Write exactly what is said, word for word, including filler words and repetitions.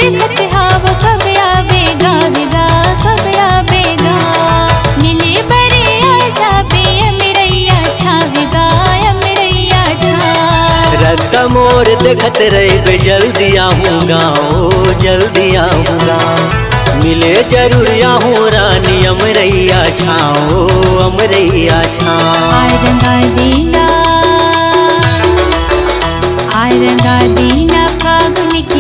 देखत हाव कब आवेगा वेगा, कब आवेगा। मिले बरे आ जाबे अमरैया छावेगा, अमरैया छा। रद्दा मोर देखत रहिबे, जल्दी आहूँ गाँव, जल्दी आहूँ गाँव। मिले जरूर आहूँ रानी, अमरैया छाँव, अमरैया छाँव। आय रंगा दीना, आय रंगा दीना फागुन के